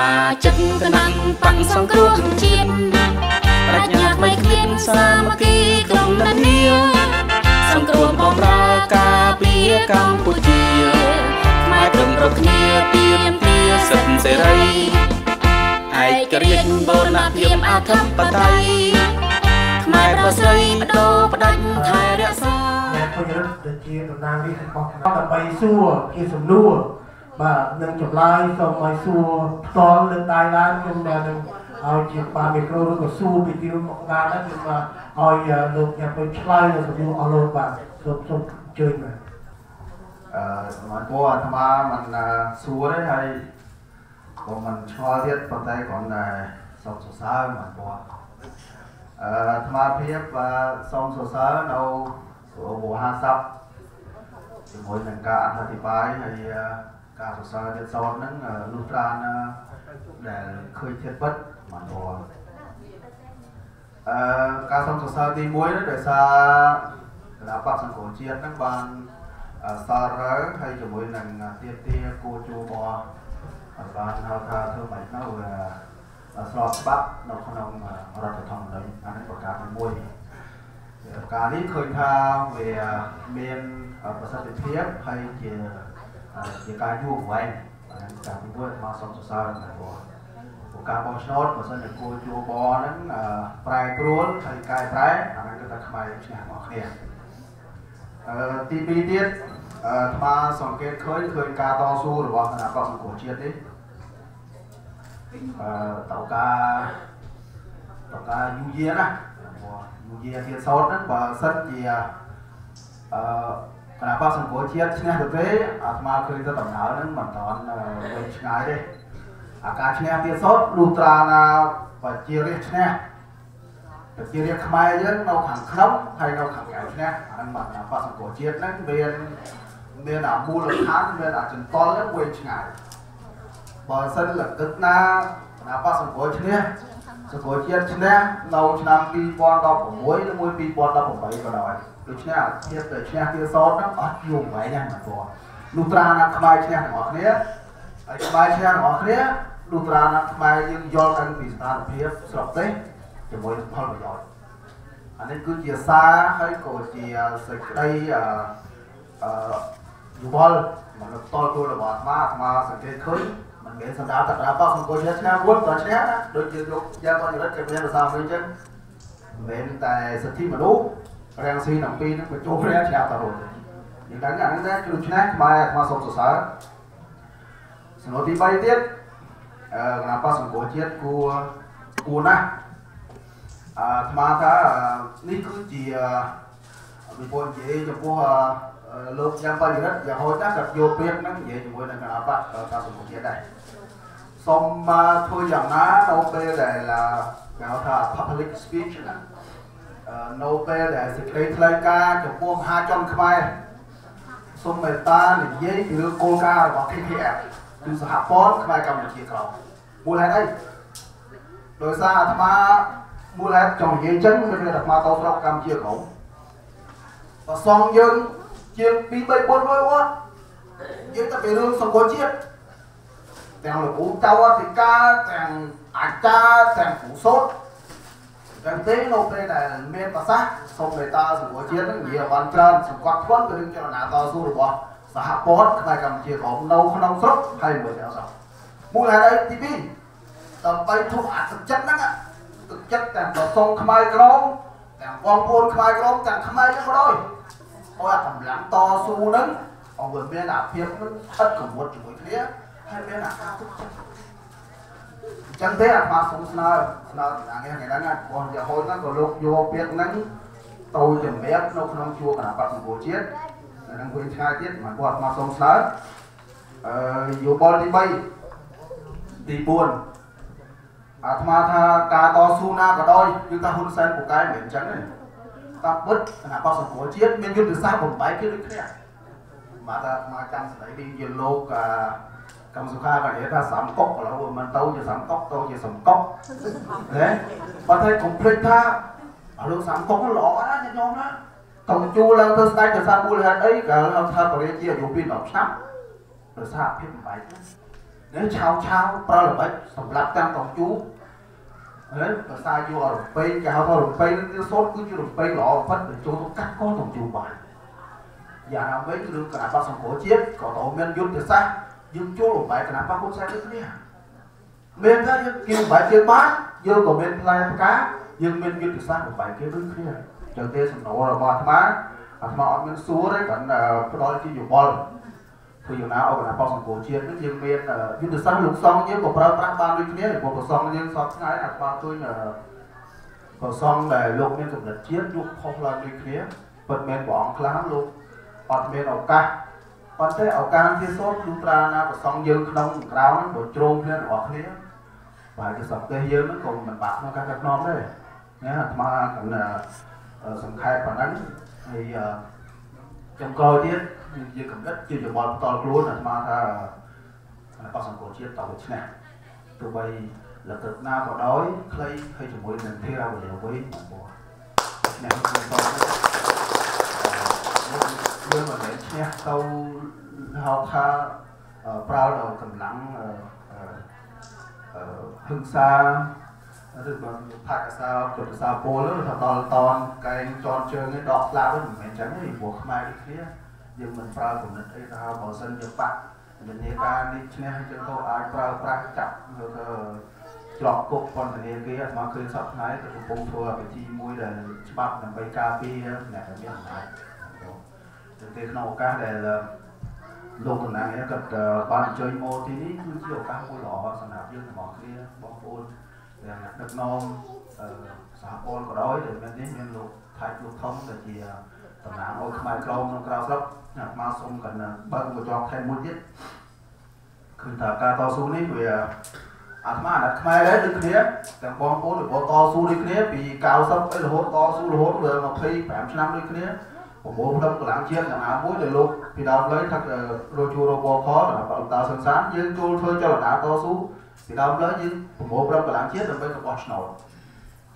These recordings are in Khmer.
មាជិកគណៈបក្សសង្គ្រោះជាតិប្រាជ្ញាថ្មីគ្មានសាមគ្គីក្នុងនានាសង្គ្រោះបំរើការពារកម្ពុជាខ្មែរគ្រប់គ្រប់គ្នាទាមទារសិទ្ធិសេរីឯករាជ្យបូរណភាពអធិបតេយ្យខ្មែរប្រុសស្រីបដូរផ្ដាច់ថែរក្សា ពលរដ្ឋដែលជាតំណាងរាស្ត្ររបស់ដើម្បីសួរជាសំណួរបាទនឹងចម្លើយសូមឲ្យសួរផ្ទាល់លើកដៃឡើងខ្ញុំនឹងឲ្យជាបានមីក្រូឬក៏សួរពីទីនោះមកបានដែរខ្ញុំឲ្យលោកញ៉ាំទៅឆ្លើយនៅសំណួរអស់លោកបាទសូមសូមអញ្ជើញបាទ អឺមិនពោអាត្មាមិនសួរទេហើយក៏មិនឆ្ងល់ទៀតប៉ុន្តែគ្រាន់តែសូមសរសើរមិនពោអឺអាត្មាភាពសូមសរសើរនៅវោហាស័ព្ទជាមួយនឹងការអធិប្បាយហើយការសរសើរទៀតសោតហ្នឹងលុះត្រាណាដែលឃើញធាតុពិតមិនពោអឺការសូមសរសើរទី1នេះដោយសារគណៈបក្សសង្គមជាតិហ្នឹងបានសាររើហើយជាមួយនឹងទៀមទាគោជួបបានហៅថាធ្វើម៉េចនៅស្របច្បាប់នៅក្នុងរដ្ឋធម្មនុញ្ញអានេះប្រការទី1ការនេះឃើញថាវាមានប្រសិទ្ធភាពហើយជាជាការយូរអង្វែងអានេះការទី1មកសូមសរសើរណាបងព្រោះការបោះឆ្នោតបើសិនជាគោជួបហ្នឹងប្រែប្រួលហើយកែប្រែអាហ្នឹងគឺថាខ្មែរឈ្នះមកគ្នាអឺទី2ទៀតអាត្មាសង្កេតឃើញឃើញការតស៊ូរបស់គណៈបក្សសង្គមជាតិនេះអឺតការតការយូយាណាយូយាទៀតសោតហ្នឹងបើសិនជាអឺគណៈបក្សសង្គមជាតិឈ្នះទៅទេអាត្មាឃើញទៅដំណើរហ្នឹងមិនតាន់វែងឆ្ងាយទេអាការឈ្នះទៀតសោតលុះត្រាណាប្រជារាស្ត្រឈ្នះប្រជារាស្ត្រខ្មែរយើងនៅខាងក្នុងហើយនៅខាងក្រៅឈ្នះអាហ្នឹងបាទគណៈបក្សសង្គមជាតិហ្នឹងមានមានអាមូលដ្ឋានមានអាចន្ទល់ហ្នឹងវែងឆ្ងាយបើសិនលកឹកណាគណៈបក្សសង្គមឈ្នះសង្គមជាតិឈ្នះនៅឆ្នាំ2016ឬមួយ2018ក៏ដោយដូច្នេះអាភាពដែលឈ្នះទៀតសោតហ្នឹងអត់យូរវែងណាស់បងប្អូនលុះត្រាណាខ្មែរឈ្នះទាំងអស់គ្នាហើយខ្មែរឈ្នះទាំងអស់គ្នាលុះត្រាណាខ្មែរយើងយល់ដឹងពីស្ថានភាពស្រុកទេសជាមួយនឹងផលប្រយោជន៍អានេះគឺជាសារហើយក៏ជាសេចក្តីអឺយោបល់មកតលខ្លួនរបស់អាត្មាអាត្មាសង្កេតឃើញមិនមែនសម្រាប់តែគណៈបក្សសង្គមជាតិឈ្នះមួយក៏ឈ្នះណាដូចជាលោកយ៉ាងបងរិទ្ធគេមានភាសាមួយអញ្ចឹងមិនមែនតែសិទ្ធិមនុស្សរាំងស៊ីទាំងពីរហ្នឹងបញ្ចូលគ្នាឈ្នះតរត់យើងដឹងអាហ្នឹងដែរគឺឈ្នះខ្មែរអាត្មាសូមសរសើរសំណួរទី3ទៀតអឺគណៈបក្សសង្គមជាតិគួរគួរណាស់អាត្មាថានេះគឺជាពីព្រោះនិយាយចំពោះលោកញ៉ាំបរិរិទ្ធយ៉ាងហោចណាស់គាត់យកព្រៀបហ្នឹងនិយាយជាមួយនឹងគណៈបក្សការសង្គមជាតិដែរសូមធ្វើយ៉ាងណានៅពេលដែលគេហៅថា public speech ណានៅពេលដែលសេចក្តីថ្លែងការណ៍ចំពោះមហាជនខ្មែរសូមមេត្តានិយាយពីរឿងគោលការណ៍របស់ KKF គឺសហព័ន្ធខ្មែរកម្ពុជាក្រោមមូលហេតុអីដោយសារអាត្មាមូលហេតុចង់និយាយចឹងគឺអាត្មាតស្រុកកម្ពុជាក្រោមប្រសងយើងជាង2 3 400វត្តនិយាយតែពីរឿងសង្គមជាតិទាំងលោកគ្រូចៅអធិការទាំងអាចារ្យទាំងគ្រូសូត្រចឹងទេនៅពេលដែលមានប្រសាសន៍សូមមេត្តាសង្គមជាតិនឹងនិយាយបានច្រើនសង្កត់ធ្ងន់ទៅរឿងចលនាតស៊ូរបស់សហព័ន្ធខ្មែរកម្ពុជាក្រោមនៅក្នុងស្រុកហើយមួយក្រៅស្រុកមូលហេតុអីទី2ដើម្បីធុកអាទឹកចិត្តហ្នឹងទឹកចិត្តទាំងប្រសងខ្មែរក្រមទាំងបងប្អូនខ្មែរក្រមទាំងខ្មែរយើងក៏ដោយឲ្យអាកម្លាំងតស៊ូហ្នឹងឲ្យវាមានអាភាពហ្នឹងស្ថិតកម្រិតជាមួយគ្នាហើយមានអាការទុកចិត្តអញ្ចឹងទេអាត្មាសូមស្នើស្នើតំណាងថ្ងៃហ្នឹងបងយ៉ាហូនហ្នឹងក៏លោកយកពាក្យហ្នឹងទៅជំរាបនៅក្នុងជួរគណៈបក្សសង្គមជាតិនឹងវិញឆ្ងាយទៀតមកគាត់អាត្មាសូមស្នើអឺយោបល់ទី3ទី4អាត្មាថាការតស៊ូណាក៏ដោយគឺថាហ៊ុនសែនពូកែមិនមែនអញ្ចឹងទេតាមពិតគណៈបក្សសង្គមជាតិមានយុទ្ធសាស្ត្របំបែកគេដូចគ្នាបាទអាត្មាចាំស្ដីពីជាលោកកម្មសុខាក៏និយាយថាសំកុកឥឡូវមិនទៅជាសំកុកទៅជាសំកុកណាប៉ុន្តែកុំភ្លេចថាលោកសំកុកល្អណាស់ញាតិញោមណាតងជួឡើងទៅស្ដេចដោយសារមូលហេតុអីកាលថាបរិយាអាយុពី10ឆ្នាំដោយសារភាពបំបែកហ្នឹង នេះឆាវឆាវប្រើល្បិចសម្រាប់តាមតង់ជូហើយភាសាយករំពេងគេហៅថារំពេងនឹងសូត្រគឺជារំពេងល្អបំផុតបញ្ចូលទៅកាត់កតង់ជូបានយ៉ាងណាវិញរឿងគណៈបក្សសង្គ្រោះជាតិក៏ត្រូវមានយុទ្ធសាស្ត្រយើងចូលបំបែកគណៈបក្សហ៊ុនសែនដូចគ្នាមានថាយើងគេបំបែកយើងបានយើងក៏មានផ្លែផ្កាយើងមានយុទ្ធសាស្ត្របំបែកគេដូចគ្នាចឹងទេសំណួររបស់អាត្មាអាត្មាអត់មានសួរទេគ្រាន់តែផ្ដល់ជាយោបល់ធ្វើយ៉ាងណាឲ្យគណៈបក្សសង្គ្រោះជាតិនឹងយើងមានយុទ្ធសាស្ត្រលោកសង្ឃយើងក៏ប្រើប្រាស់បានដូចគ្នាព្រោះប្រសង្ឃយើងសពថ្ងៃអាត្មាឃើញប្រសង្ឃដែលលោកមានកម្រិតជាតិលោកផុសឡើងដូចគ្នាពិតមែនព្រះអង្គខ្លះលោកអត់មានឱកាសប៉ុន្តែឱកាសជាសូត្រលុះត្រាណាប្រសង្ឃយើងក្នុងក្រៅហ្នឹងបើជ្រោមគ្នារបស់គ្នាប្រហែលជាស្រុកទេសយើងហ្នឹងក៏មិនបាក់ក្នុងការដឹកនាំដែរណាអាត្មាគ្រាន់តែសង្ខេបប៉ុណ្ណឹងហើយចុងក្រោយទៀតជាកម្រិតជាយោបល់ផ្ទាល់ខ្លួនអាត្មាថាគណៈបក្សសង្គ្រោះជាតិតទៅឈ្នះទោះបីលទ្ធណាក៏ដោយខ្លីហើយជាមួយនឹងធីរវេលាវិញបងឈ្នះទៅយើងមិនមែនឈ្នះទៅហៅថាប្រើដល់កម្លាំងហិង្សាឬបើផាកសាគុតសាពលថាដល់តនកែងចន់ជើងឯងដកស្លាប់មិនមែនចឹងទេព្រោះខ្មែរដូចគ្នាយើងមិនប្រើគំនិតអីថាបើសិនជាបាក់វិញ្ញាការនេះឈ្នះចឹងទៅអាចប្រើប្រាស់ចាប់ទៅច្រកគុកពន្ធនាគារអាត្មាឃើញសប្តាហ៍ទៅកំពុងធ្វើពិធីមួយដែលច្បាប់ដើម្បីការពារអ្នកដែលមានអំណាចចឹងទេក្នុងឱកាសដែលលោកតំណាងនេះគាត់បានអញ្ជើញមកទីនេះគឺជាឱកាសមួយល្អសម្រាប់យើងទាំងអស់គ្នាបងប្អូនទាំងអ្នកដឹកនាំសហព័ន្ធក៏ដោយដែលមាននេះមានលោកថៃលោកធំដែលជាតំណាងឲ្យខ្មែរក្រមក្នុងក្រៅស្រុកអាត្មាសូមកាន់បើកកញ្ចក់ថែមមួយទៀតឃើញថាការតស៊ូនេះវាអាត្មាអាណិតខ្មែរដែរដូចគ្នាទាំងបងប្អូនដែលតស៊ូដូចគ្នាពី90អីរហូតតស៊ូរហូតដល់25ឆ្នាំដូចគ្នាប្រមូលផ្ដុំកម្លាំងជាតិយ៉ាងណាមួយដែលលោកពីដើមឡើយថារជួរបខដល់បតាសង្សារយើងចូលធ្វើចលនាតស៊ូពីដើមឡើយយើងប្រមូលផ្ដុំកម្លាំងជាតិដើម្បីទៅបោះឆ្នោត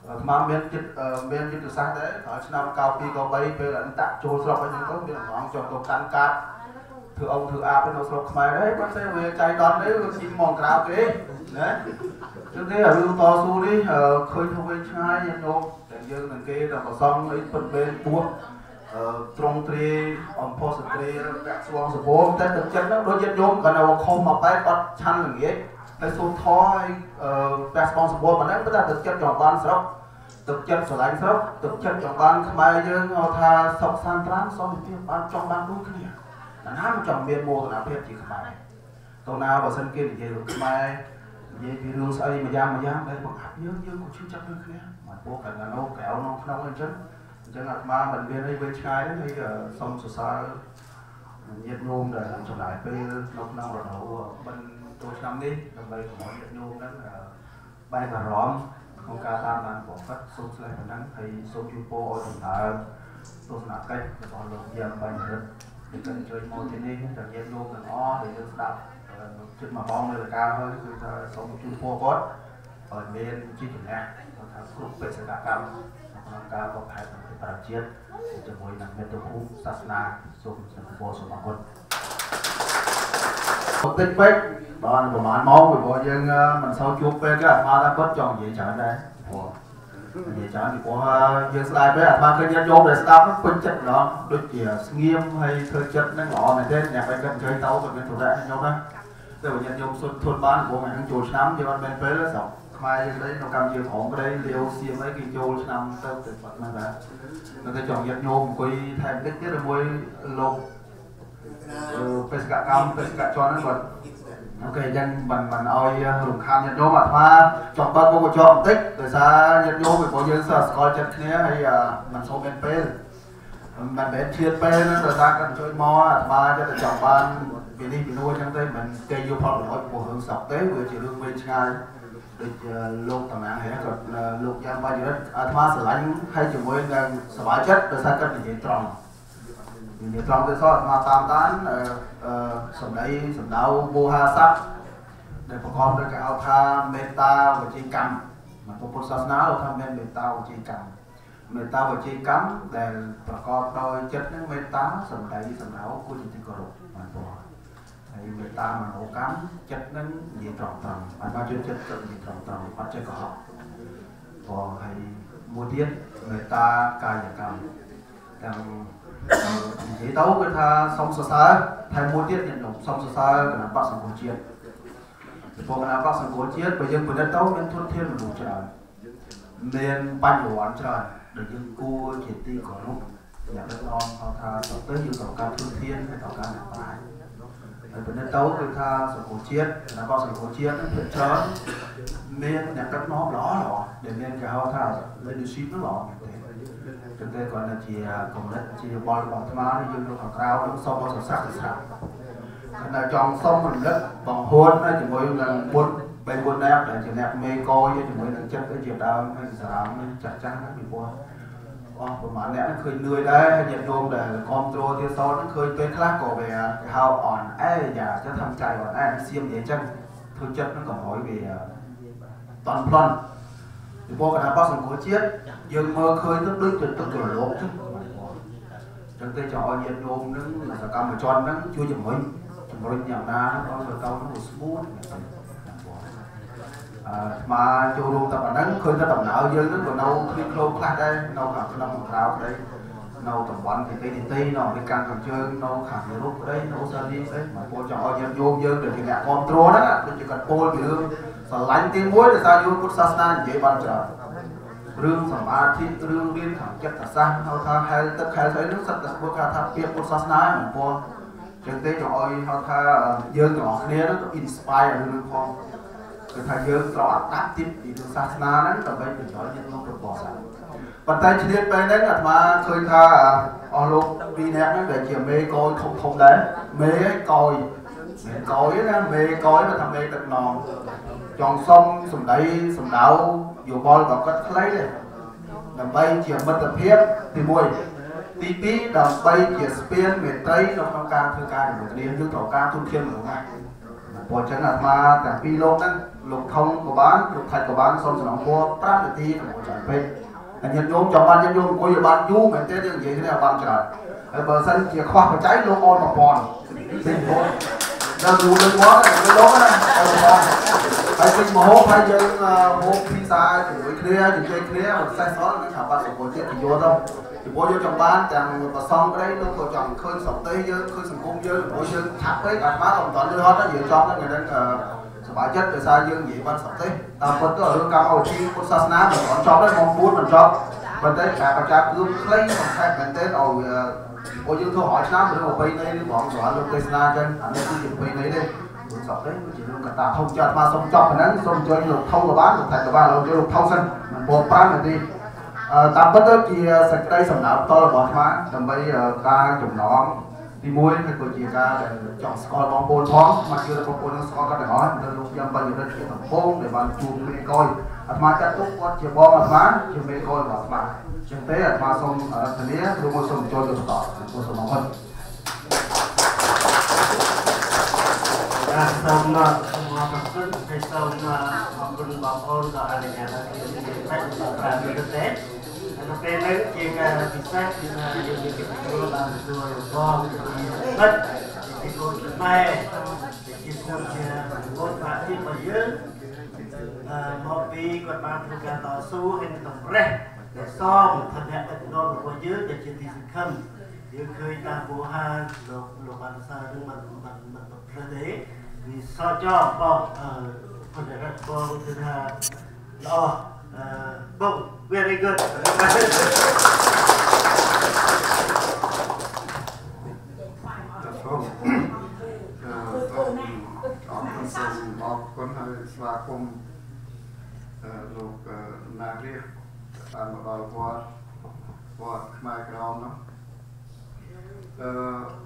អាត្មាមានចិត្តមានយុទ្ធសាស្ត្រដែរដល់ឆ្នាំ92 93ពេលអន្តៈចូលស្រុកអីហ្នឹងទៅមានអំងចង់ទៅកាន់កាត់ធ្វើអង្គធ្វើអាបនៅស្រុកខ្មែរដែរប៉ុន្តែវាចៃដន្យទេវាជីមកក្រៅគេណាចឹងទេរឿងតស៊ូនេះឃើញទៅវិញឆ្ងាយញាតិញោមទាំងយើងទាំងគេទាំងប្រសងអីពិតមែនពោះត្រង់ទ្រាយអំផុសស្ត្រីពាក់ស្វងសបោតែទឹកចិត្តហ្នឹងដូចញាតិញោមគាត់នៅខុសមកបែបអត់ឆាន់ល្ងាចហើយសូត្រធម៌ហើយពាក់ស្បង់សបោប៉ុណ្ណឹងប៉ុន្តែទឹកចិត្តចង់បានស្រុកទឹកចិត្តស្រឡាញ់ស្រុកទឹកចិត្តចង់បានខ្មែរយើងហៅថាសុខសាន្តត្រាំសន្តិភាពបានចង់បានដូចគ្នាណាមិនចង់មានមោទនភាពជាខ្មែរតើណាបើសិនគេនិយាយរឿងខ្មែរនិយាយពីរឿងស្អីមួយយ៉ាងមួយយ៉ាងដែលបង្អាប់យើងយើងក៏ឈឺចាប់ដូចគ្នាមកពោកាលណានោះកែវក្នុងក្នុងអញ្ចឹងអញ្ចឹងអាត្មាមិនមានអីវិញឆ្ងាយទេហើយសូមសរសើរញាតិញោមដែលចំណាយពេលនៅក្នុងរដូវបិណ្ឌចូលឆ្នាំនេះដើម្បីកុំឲ្យញាតិញោមហ្នឹងបែកអារម្មណ៍ក្នុងការតាមដានរបស់គាត់សូមស្លេះប៉ុណ្ណឹងហើយសូមជូនពរឲ្យដំណើរទស្សនកិច្ចរបស់លោកយ៉ាំបញ្ញរិទ្ធដែលគាត់អញ្ជើញមកទីនេះទាំងញាតិញោមទាំងអស់ដែលយើងស្ដាប់ជិត1ម៉ោងនៅលកាហើយគឺថាសូមជូនពរគាត់ឲ្យមានជាជំនះថាគ្រប់បេសកកម្មក្នុងការបកប្រែប្រទេសជាតិជាមួយនឹងមាតុភូមិសាសនាសូមជូនពរសូមអរគុណតិចពេកបានប្រហែលម៉ោងពីព្រោះយើងមិនសូវជួបពេលទេអាត្មាថាគាត់ចង់និយាយច្រើនដែរព្រោះនិយាយច្រើនពីព្រោះយើងស្ដាយពេកអាត្មាឃើញញាតិញោមដែលស្ដាប់ពេញចិត្តម្ដងដូចជាស្ងៀមហើយធ្វើចិត្តហ្នឹងល្អមែនទេអ្នកបែបគាត់អញ្ជើញទៅគាត់មានធុរៈញោមណាតែបើញាតិញោមសុទ្ធធន់បានព្រោះថ្ងៃហ្នឹងចូលឆ្នាំយើងអត់មានពេលស្រុកខ្មែរយើងក្តីនៅកម្ពុជាក្រមក្តីលាវសៀមអីគេចូលឆ្នាំទៅទៅបាត់ហ្នឹងបាទនៅតែចង់ញាតិញោមអង្គុយថែមតិចទៀតជាមួយលោកបេសកកម្មបេសកជនហ្នឹងគាត់អូខេអញ្ចឹងមិនឲ្យរំខានញាតិញោមអាត្មាចង់បើកមុខកញ្ចក់បន្តិចដោយសារញាតិញោមពីព្រោះយើងសើស្គាល់ចិត្តគ្នាហើយមិនសូវមានពេលមិនមែនឈៀតពេលហ្នឹងដោយសារគាត់ជួយមកអាត្មាចិត្តតែចង់បានពីនេះពីនោះអញ្ចឹងទេមិនគេយកផលប្រយោជន៍ព្រោះរឿងស្រុកទេវាជារឿងវែងឆ្ងាយដូចលោកតំណាងហេគាត់លោកយ៉ាងបញ្ញរិទ្ធអាត្មាស្រឡាញ់ហើយជាមួយនឹងសប្បាយចិត្តដោយសារគាត់និយាយត្រង់និយាយត្រង់ទៅសោះអាត្មាតាមដានសម្ដីសម្ដៅវោហាស័ព្ទដែលប្រកបដោយគេហៅថាមេត្តាវិជ្ជាកម្មក្នុងពុទ្ធសាសនាលោកថាមានមេត្តាវិជ្ជាកម្មមេត្តាវិជ្ជាកម្មដែលប្រកបដោយចិត្តនឹងមេត្តាសម្ដីសម្ដៅគួរជាទីគោរពបានព្រោះ ហើយមេត្តាមនោកម្មចិត្តនឹងនិយាយត្រង់ត្រង់បានមកជួយចិត្តចិត្តនិយាយត្រង់ត្រង់អត់ចេះកុហកផងហើយមួយទៀតមេត្តាកាយកម្មទាំងនិយាយទៅគឺថាសូមសរសើរថែមមួយទៀតញាតិញោមសូមសរសើរគណៈបក្សសង្គ្រោះជាតិពីព្រោះគណៈបក្សសង្គ្រោះជាតិបើយើងពិនិត្យទៅមានធនធានមនុស្សច្រើនមានបញ្ញវន្តច្រើនដែលយើងគួរជាទីគោរពអ្នកដឹកនាំថាទៅទៅយើងត្រូវការធនធានហើយត្រូវការអ្នកប្រាជ្ញហើយពិនិត្យទៅគឺថាសង្គមជាតិគណៈបក្សសង្គមជាតិនឹងភាគច្រើនមានអ្នកដឹកនាំល្អល្អដែលមានគេហៅថា leadership នោះល្អមែនទេតែគាត់នៅជាកម្រិតជាយោបល់របស់អាត្មានេះយើងនៅខាងក្រៅនឹងសូមឲ្យសរសើរសរសើរគាត់នៅចង់សុំរំលឹកបង្ហួនជាមួយនឹងបុត្របីបុត្រអ្នកដែលជាអ្នកមេកយជាមួយនឹងចិត្តជាដើមហើយសារមចាស់ចាស់ហ្នឹងពីព្រោះអស់ប្រហែលអ្នកឃើញនឿយដែរញាតិញោមដែលគ្រប់គ្រងទៀតសោតហ្នឹងឃើញពេលខ្លះក៏វាគេហៅអនអែយ៉ាจะทำใจអនអែសៀមនិយាយចឹងធ្វើចិត្តហ្នឹងកុំឲ្យវាតន់ប្លន់ពីព្រោះគណៈបក្សសង្គ្រោះជាតិយើងមើលឃើញទៅដូចជាទឹកក្រឡោកចឹងចឹងទេចង់ឲ្យញាតិញោមហ្នឹងសកម្មជនហ្នឹងជួយជំរុញយ៉ាងណាហ្នឹងឲ្យទៅហ្នឹងស្មូតអាត្មាចូលរួមតែប៉ុណ្ណឹងឃើញតែដំណើរយើងហ្នឹងក៏នៅគ្លីក្លូខ្លះដែរនៅខាងក្នុងក្រៅក្តីនៅតំបន់ទីទីទីនៅអាមេរិកខាងជើងនៅខាងយុរ៉ុបក្តីនៅអូស្ត្រាលីក្តីមកពលចង់ឲ្យញាតិញោមយើងដែលជាអ្នកគ្រប់គ្រងហ្នឹងដូចជាគាត់ពោលពីរឿងស្រឡាញ់ទីមួយដោយសារយល់ពុទ្ធសាសនានិយាយបានច្រើនរឿងសមាធិរឿងរៀនខាងចិត្តសាស្ត្រហៅថាហែលទឹកហែលស្អីហ្នឹងសិតតែស្គាល់ថាពាក្យពុទ្ធសាសនាមិនពោលចឹងទេចង់ឲ្យហៅថាយើងទាំងអស់គ្នាហ្នឹង inspire រឿងផងគឺថាយើងត្រូវអាដាប់ទីពីសាសនាហ្នឹងដើម្បីប្រយោជន៍ញាតិញោមរបស់សាសប៉ុន្តែឆ្លៀតពេលហ្នឹងអាត្មាឃើញថាអស់លោកពីរនាក់ហ្នឹងដែលជាមេកយធំធំដែរមេហើយកយមេកយណាមេកយមកថាមេទឹកនងចង់សុំសម្ដីសម្ដៅយោបល់របស់គាត់ខ្លីទេដើម្បីជាមិត្តភាពទី1ទី2ដើម្បីជាស្ពានមេត្រីនៅក្នុងការធ្វើការជាមួយគ្នាយើងត្រូវការទុនធានមនុស្សណាព្រោះអញ្ចឹងអាត្មាទាំងពីរលោកហ្នឹងលោកថងក៏បានលោកថាច់ក៏បានសូមសំណពរ5នាទីកុំឲ្យច្រើនពេកហើយញាតិញោមចង់បានញាតិញោមអង្គុយឲ្យបានយូរមែនទេយើងនិយាយគ្នាឲ្យបានច្រើនហើយបើសិនជាខ្វះបច្ច័យលោកអូន1000ទិញបងដល់យូរដូចមកលោកណា1000ហើយទិញមហូបហើយយើងហូបភីសាជាមួយគ្នាជជែកគ្នាមិនសេះសល់នឹងថាបាត់សង្គមជាតិគេយកទៅពីព្រោះយើងចង់បានទាំងប្រសងក្តីលោកក៏ចង់ឃើញស្រុកទេសយើងឃើញសង្គមយើងព្រោះយើងឆាប់ពេកអាត្មាក៏មិនទាន់លឿនហត់ដែរនិយាយចំហ្នឹងថ្ងៃហ្នឹងសប្បាយចិត្តដោយសារយើងនិយាយបានស្រុកទេសតាមពិតទៅរឿងកម្មវិធីពុទ្ធសាសនាមិនទាន់ចប់ទេម៉ោង4មិនចប់ប៉ុន្តែការបច្ចាគឺខ្លីសង្ខេបមែនទែនឲ្យព្រោះយើងធ្វើរាល់ឆ្នាំរឿងប្រពៃណីឬបងសម្រាប់លោកទេសនាអញ្ចឹងអានេះគឺជាប្រពៃណីទេរឿងស្រុកទេសគឺជារឿងកត្តាធំចិត្តអាត្មាសូមចប់ប៉ុណ្ណឹងសូមអញ្ជើញលោកថងក៏បានលោកថៃក៏បានលោកលោកថងសិនមិនពោ5នាទីតាមពិតទៅជាសេចក្តីសំណើផ្ទាល់របស់អាត្មាដើម្បីការចំណងទី1គឺក៏ជាការដែលចង់ស្គាល់បងប្អូនផងមកជឿបងប្អូននឹងស្គាល់គាត់ទាំងអស់ទៅលោកយ៉ាំបញ្ញរិទ្ធជាដំបងដែលបានជួបមេកយអាត្មាចាត់ទុកគាត់ជាបងអាត្មាជាមេកយរបស់អាត្មាចឹងទេអាត្មាសូមធានាឬមួយសូមចូលទៅបន្តសូមអរគុណបាទសូមអរគុណហើយសូមអរគុណបងប្អូនក៏អនុញ្ញាតឲ្យខ្ញុំតែ5នាទីទេនៅពេលនេះជាការពិសេសគឺថាយើងមានកិត្តិយសបានទទួលបងជាមិត្តជាកូនខ្មែរជាកូនជាកូនបាជាតិរបស់យើងមកពីគាត់បានធ្វើការតស៊ូហើយនឹងតម្រេះដែលសមឋានៈដឹកនាំរបស់យើងដែលជាទីសង្ឃឹមយើងឃើញតាមវោហានលោកលោកបានសើនឹងមិនមិនមិនប្រព្រឹត្តទេគឺសចបងពលរដ្ឋបងគឺថាល្អបង very good សូមអរគុណសូមអរគុណហើយស្វាគមន៍លោកណារាបានមកដល់វត្តខ្មែរក្រមនោះ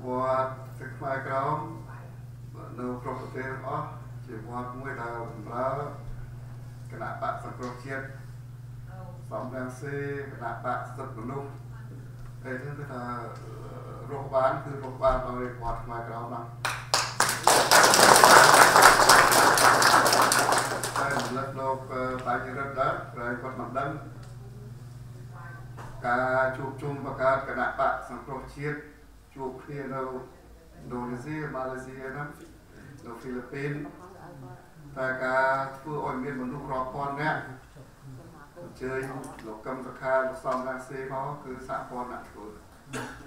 វត្តខ្មែរក្រមនៅគ្រប់ប្រទេសអស់ជាវត្តមួយដែលបម្រើគណៈបក្សសង្គ្រោះជាតិសំរងស៊ីគណៈបក្សសិទ្ធិមនុស្សអីហ្នឹងគឺថារស់បានគឺរស់បានដោយវត្តខ្មែរក្រមហ្នឹងតែរំលឹកលោកបញ្ញរិទ្ធដែរហើយគាត់មិនដឹងការជួបជុំបង្កើតគណៈបក្សសង្គ្រោះជាតិជួបគ្នានៅឥណ្ឌូនេស៊ីម៉ាឡេស៊ីហ្នឹង នៅហ្វីលីពីនតែការធ្វើឲ្យមានមនុស្សរាប់ពាន់នាក់អញ្ជើញលោកកឹមសុខាលោកសំរងស៊ីមកគឺសហព័ន្ធអ្នកធ្វើ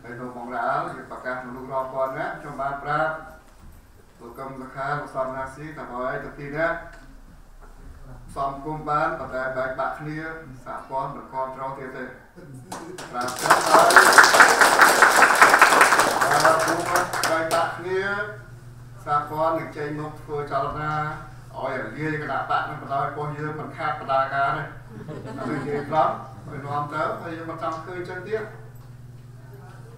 ហើយនៅម៉ុងរ៉ាល់យើងប្រកាសមនុស្សរាប់ពាន់នាក់ខ្ញុំបានប្រាប់លោកកឹមសុខាលោកសំរងស៊ីថាបើឲ្យទៅពីនេះសំគុំបានប៉ុន្តែបែកបាក់គ្នាសហព័ន្ធមិនគ្រប់គ្រងទៀតទេប្រាប់ទៅហើយពួកបែកបាក់គ្នាសហព័ន្ធនឹងចេញមកធ្វើចលនាឲ្យលាយគណៈបកនឹងបណ្ដោយពោះយើងមិនខាតបដាការទេអានេះនិយាយត្រង់ឲ្យនាំទៅហើយយើងមិនចង់ឃើញចឹងទៀត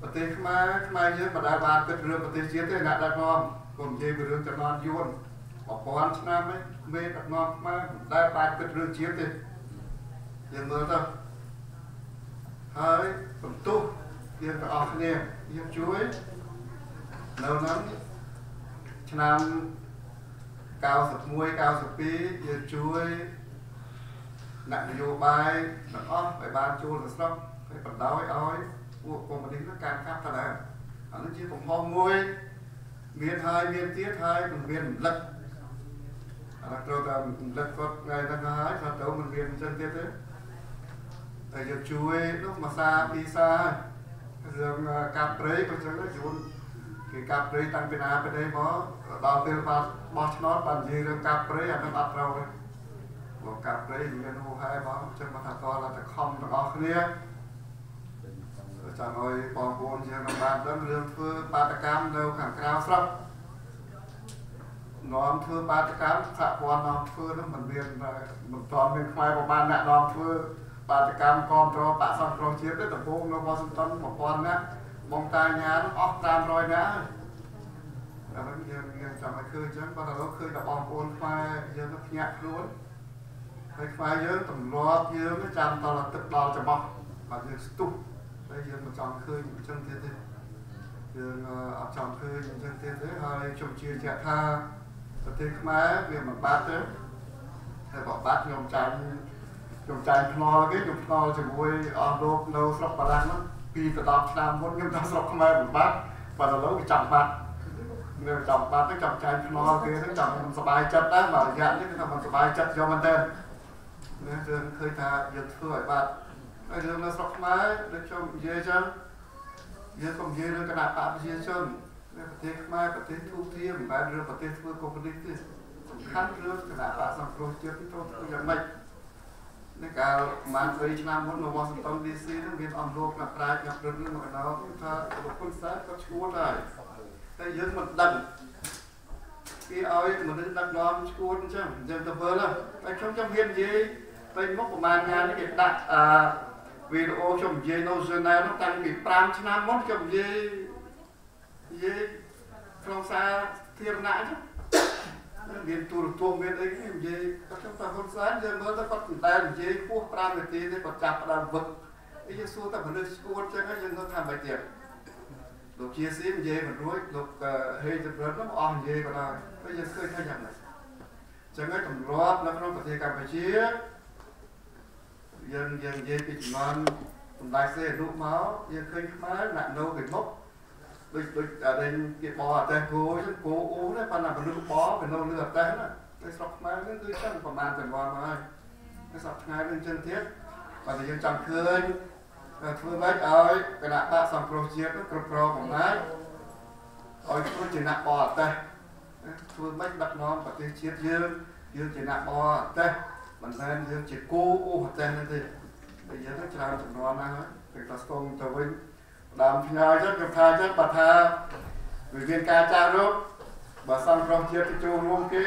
ប្រទេសខ្មែរខ្មែរយើងមិនដែលបានគិតរឿងប្រទេសជាតិទេអ្នកដឹកនាំកុំនិយាយពីរឿងចំណន់យួន1000ឆ្នាំឯងមេដឹកនាំខ្មែរមិនដែលបានគិតរឿងជាតិទេយើងមើលទៅហើយបន្ទោសយើងទាំងអស់គ្នាយើងជួយនៅហ្នឹងឆ្នាំ91 92យើងជួយអ្នកនយោបាយទាំងអស់ឲ្យបានចូលទៅស្រុកហើយបណ្ដោយឲ្យពួកកុម្មុយនីសការកាប់តដែរអានេះជាកំហុសមួយមានហើយមានទៀតហើយមិនមានរំលឹកអានោះត្រូវតែរំលឹកគាត់ថ្ងៃហ្នឹងហើយថាទៅមិនមានអញ្ចឹងទៀតទេតែយើងជួយនោះមួយសាពីរសារឿងកាប់ព្រៃក៏ចឹងដែរយួនគេកាប់ព្រៃតាំងពីណាពីនេះមកដល់ពេលបានបោះឆ្នោតបាននិយាយរឿងកាប់ព្រៃអានឹងអត់ត្រូវទេព្រោះកាប់ព្រៃមានហូហែមកអញ្ចឹងមកថាតតែខំទាំងអស់គ្នាចង់ឲ្យបងប្អូនយើងនឹងបានដឹងរឿងធ្វើបាតកម្មនៅខាងក្រៅស្រុកនាំធ្វើបាតកម្មសហព័ន្ធនាំធ្វើនោះមិនមានមិនទាន់មានខ្មែរប្រហែលអ្នកនាំធ្វើបាតកម្មគ្រប់គ្រងបកសង្គ្រោះជាតិទេដំបូងនៅវ៉ាស៊ីនតោន1000នាក់បងតាញ៉ាអស់500នាក់ហើយអានោះយើងចង់ឲ្យឃើញអញ្ចឹងបើតែលោកឃើញតែបងប្អូនខ្មែរយើងទៅភ្ញាក់ខ្លួនហើយខ្មែរយើងទម្លាប់យើងចាំតល់ទឹកដល់ច្បោះបាទយើងស្ទុះតែយើងមិនចង់ឃើញអញ្ចឹងទៀតទេយើងអត់ចង់ឃើញអញ្ចឹងទៀតទេហើយខ្ញុំជឿជាក់ថាប្រទេសខ្មែរវាមិនបាត់ទេតែបើបាត់ខ្ញុំចាញ់ភ្នាល់គេខ្ញុំភ្នាល់ជាមួយអស់លោកនៅស្រុកបារាំងហ្នឹង2ទៅ10ឆ្នាំមុនខ្ញុំដល់ស្រុកខ្មែរមិនបាត់បើឥឡូវវាចង់បាត់នៅចង់បាត់ទៅចង់ចាញ់ភ្នាល់គេហ្នឹងចង់មិនសប្បាយចិត្តដែរមួយរយៈនេះគឺថាមិនសប្បាយចិត្តយកមែនទេណាយើងឃើញថាយើងធ្វើឲ្យបាត់ហើយរឿងនៅស្រុកខ្មែរដូចខ្ញុំនិយាយចឹងយើងកុំនិយាយរឿងគណៈបកប្រជាជននៅប្រទេសខ្មែរប្រទេសទូទាមិនមែនរឿងប្រទេសធ្វើកុម្មុយនីសទេសំខាន់រឿងគណៈបកសង្គ្រោះជាតិត្រូវធ្វើយ៉ាងម៉េចនៅកាលប្រហែល3ឆ្នាំមុននៅវ៉ាស៊ីនតោន DC ហ្នឹងមានអង្គលោកអ្នកប្រាជ្ញអ្នកព្រឹត្តនឹងមកដល់ថាលោកហ៊ុនសែនក៏ឈួតហើយតែយើងមិនដឹងគេឲ្យមនុស្សដឹកនាំឈួតអញ្ចឹងយើងទៅមើលតែខ្ញុំចង់ហ៊ាននិយាយទៅមុខប្រហែលថ្ងៃនេះគេដាក់អឺវីដេអូខ្ញុំនិយាយនៅ Journal នោះតាំងពី5ឆ្នាំមុនខ្ញុំនិយាយក្នុងសារធារណៈអញ្ចឹងមានទូរទស្សន៍មានអីគេនិយាយគាត់ខ្ញុំថាហ៊ុនសែនយើងមើលទៅគាត់មិនដែលនិយាយហួស5នាទីទេគាត់ចាប់ផ្ដើមវឹកអីយើងសួរតែមនុស្សឈួតអញ្ចឹងហើយយើងថាមិនទៀតលោកជាស៊ីនិយាយមិនរួចលោកហេងចម្រើននោះអស់និយាយក៏ដោយហើយយើងឃើញថាយ៉ាងណាអញ្ចឹងហើយទម្លាប់នៅក្នុងប្រទេសកម្ពុជាយើងនិយាយពីចំនួនសម្ដេចសេនុមកយើងឃើញខ្មែរអ្នកនៅពីមុខដូចអរិញគេបអតេះគោអញ្ចឹងគោអូនេះប៉ុន្តែមនុស្សបវានៅលើអតេះណាតែស្រុកខ្មែរនេះគឺចឹងប្រហែលចង្វាន់មកហើយតែសប្តាហ៍ថ្ងៃនេះអញ្ចឹងទៀតបើតែយើងចង់ឃើញធ្វើម៉េចឲ្យគណៈបកសង្គ្រោះជាតិគ្រប់គ្រងអំណាចឲ្យធ្វើជាអ្នកបអតេះធ្វើម៉េចដឹកនាំប្រទេសជាតិយើងយើងជាអ្នកបអតេះមិនមែនយើងជាគោអូអតេះហ្នឹងទេតែយើងទៅច្រើនចំនួនណាស់ហើយតែតស្ទងទៅវិញដើមផ្ញើចឹងខ្ញុំថាចឹងបើថាវាមានការចាររកបើសង្គ្រោះជាតិទៅចូលរួមគេ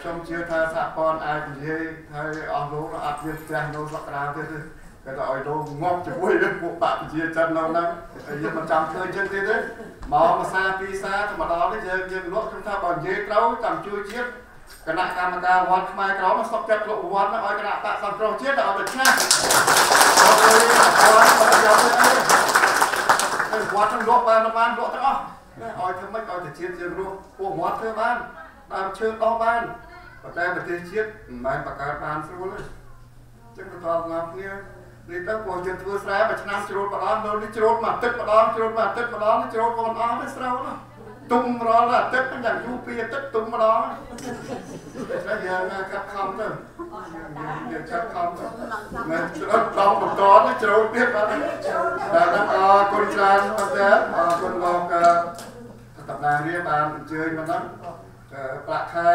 ខ្ញុំជឿថាសហព័ន្ធអាចនិយាយហើយអស់លោកអត់មានផ្ទះនៅស្រុកក្រៅទៀតទេគេថាឲ្យលោកងាប់ជាមួយនឹងពួកបកប្រជាជននៅហ្នឹងហើយយើងមិនចាំឃើញចឹងទៀតទេមកមួយសាពីរសាទៅមកដល់នេះយើងលក់ខ្ញុំថាបើនិយាយត្រូវចាំជួយជាតិគណៈកម្មការវត្តខ្មែរក្រមសុខចិត្តលក់វត្តហ្នឹងឲ្យគណៈបកសង្គ្រោះជាតិឲ្យទៅឆ្នះអត់ទេអត់ទៅយកទៅអីហើយវត្តហ្នឹងលក់បានលក់ទាំងអស់ឲ្យធ្វើម៉េចឲ្យទៅជាតិយើងរស់ពួកវត្តធ្វើបានដើមឈើដោះបានប៉ុន្តែប្រទេសជាតិមិនមែនបង្កើតបានស្រួលទេអញ្ចឹងបន្តមកគ្នានេះទៅពួកយើងធ្វើស្រែមួយឆ្នាំជ្រូតម្ដងនៅនេះជ្រូតមួយអាទិត្យម្ដងជ្រូតមួយអាទិត្យម្ដងជ្រូតក៏មិនអស់ទេស្រូវនោះ ទុំរាល់អាទិត្យយ៉ាងយូរពីអាទិត្យទុំម្ដងតែយើងកាត់ខំទៅយើងកាត់ខំទៅមិនច្រត់ដងបន្តនេះជ្រោលទៀតបាទតែអរគុណច្រើនមែនទែនអរគុណលោកតំណាងរាបានអញ្ជើញមកហ្នឹងប្រាក់ខែ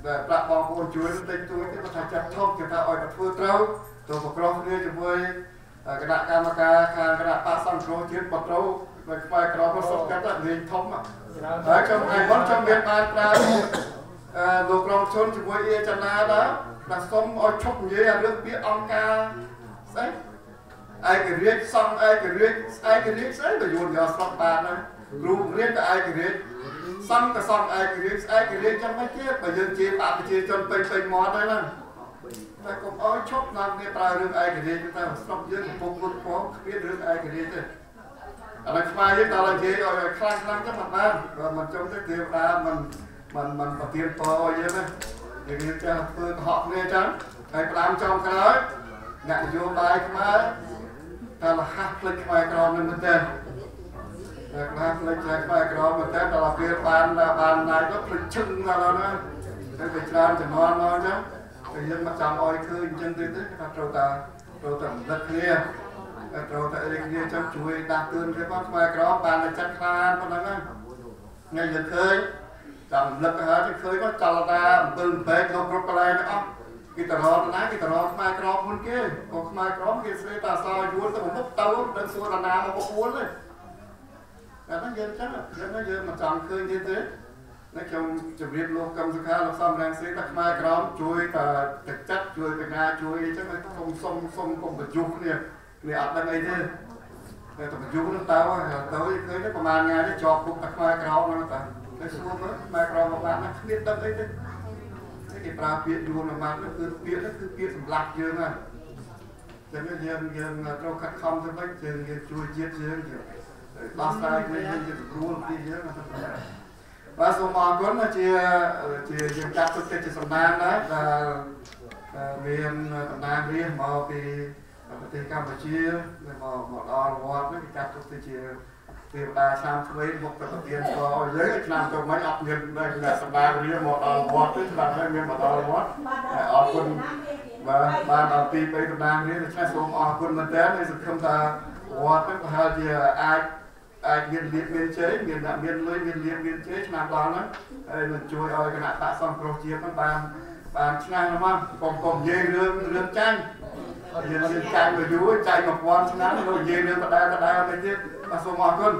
ដែលប្រាក់បងប្អូនជួយតិចតួចទេគាត់ថាចាត់ធំគេថាឲ្យគាត់ធ្វើត្រូវទៅប្រក្រោះគ្នាជាមួយគណៈកម្មការខាងគណៈបក្សសង្គ្រោះជាតិបត្រូវនៅខ្មែរក្រមសុខចិត្តលេងធំហើយខ្ញុំថ្ងៃមុនខ្ញុំមានបានប្រើលោកក្រុមជនជាមួយអ៊ីចនាដែរតែសុំឲ្យឈប់និយាយអារឿងពាក្យអង្គការស្អីឯករាជ្យសង្ឃឯករាជ្យឯករាជ្យស្អីទៅយួនយកស្រុកបានហើយគ្រូបង្រៀនក៏ឯករាជ្យសង្ឃក៏សង្ឃឯករាជ្យឯករាជ្យចាំមិនទៀតបើយើងជេរបក្សប្រជាជនពេញពេញមាត់ហើយហ្នឹងតែកុំឲ្យឈប់នាំគ្នាប្រើរឿងឯករាជ្យតែស្រុកយើងកំពុងលុតផងគ្មានរឿងឯករាជ្យទេឥឡូវខ្មែរយើងដល់និយាយឲ្យខ្លាំងខ្លាំងចឹងមិនបានបើមិនចង់ទេទេវតាមិនមិនមិនប្រទានពរឲ្យយើងណាយើងចេះធ្វើកុហកគ្នាចឹងហើយផ្ដាំចុងក្រោយអ្នកនយោបាយខ្មែរតែលះភ្លេចខ្មែរក្រមនឹងមែនទេតែខ្លះភ្លេចខ្មែរក្រមមែនទេដល់ពេលបានបានណាយទៅភ្លេចឈឹងដល់ហ្នឹងតែវាច្រើនចំនួនមកចឹងតែយើងមិនចង់ឲ្យឃើញអញ្ចឹងទេទេថាត្រូវតែរំលឹកគ្នាត្រូវតែអីគ្នាចឹងជួយដាស់តឿនគ្នាផងខ្មែរក្រមបានតែចិត្តខ្លានប៉ុណ្ណឹងថ្ងៃយើងឃើញចាំរំលឹកហើយឃើញមកចលនាអំពើបែកលោកគ្រប់កន្លែងទាំងអស់គេតរតណាគេតរខ្មែរក្រមមុនគេក៏ខ្មែរក្រមគេស្រីតាសយួនទៅមុខទៅដឹងសួរតាណាមកពួនទេតែហ្នឹងយើងចឹងយើងមិនចង់ឃើញទៀតទេនេះខ្ញុំជម្រាបលោកកឹមសុខាលោកសំរងស៊ីថាខ្មែរក្រមជួយតែទឹកចិត្តជួយបញ្ញាជួយអីចឹងកុំសុំសុំកុំបញ្យុះគ្នាគ្នាអត់ដឹងអីទេតែបញ្យុះនោះទៅទៅឃើញប្រហែលថ្ងៃនេះជាប់គុកតែខ្មែរក្រមហ្នឹងតាតែសួរមើលខ្មែរក្រមមកបានណាគ្មានដឹងអីទេគេប្រើពាក្យយួនមកនោះគឺពាក្យនោះគឺពាក្យសម្លាប់យើងហ្នឹងចឹងយើងត្រូវខិតខំទៅវិញយើងជួយជាតិយើងដោះស្រាយគ្នាយើងស្រួលពីយើងបាទសូមអរគុណជាយើងចាត់ទុកជាសំណាងដែរដែលមានតំណាងរាស្ត្រមកពីប្រទេសកម្ពុជាមកដល់វត្តនេះចាត់ទុកទៅជាទេវតាឆ្នាំថ្មីមកទៅប្រទានពរឲ្យយើងឆ្នាំទៅមិនអត់មានអ្នកសំណាងរាស្ត្រមកដល់វត្តទេឆ្នាំនេះមានមកដល់វត្តអរគុណបាទបានដល់ទី3តំណាងរាស្ត្រដូច្នេះសូមអរគុណមែនទែនហើយសង្ឃឹមថាវត្តនេះប្រហែលជាអាចមានលៀបមានជ័យមានអ្នកមានលុយមានលៀបមានជ័យឆ្នាំដល់ហ្នឹងហើយនឹងជួយឲ្យគណៈបក្សសង្គ្រោះជាតិហ្នឹងបានឆ្នាំហ្នឹងមកកុំនិយាយរឿងចាញ់យើងចាញ់មកយូរចាញ់1000ឆ្នាំលោកនិយាយរឿងដដែលទៅទៀតបាទសូមអរគុណ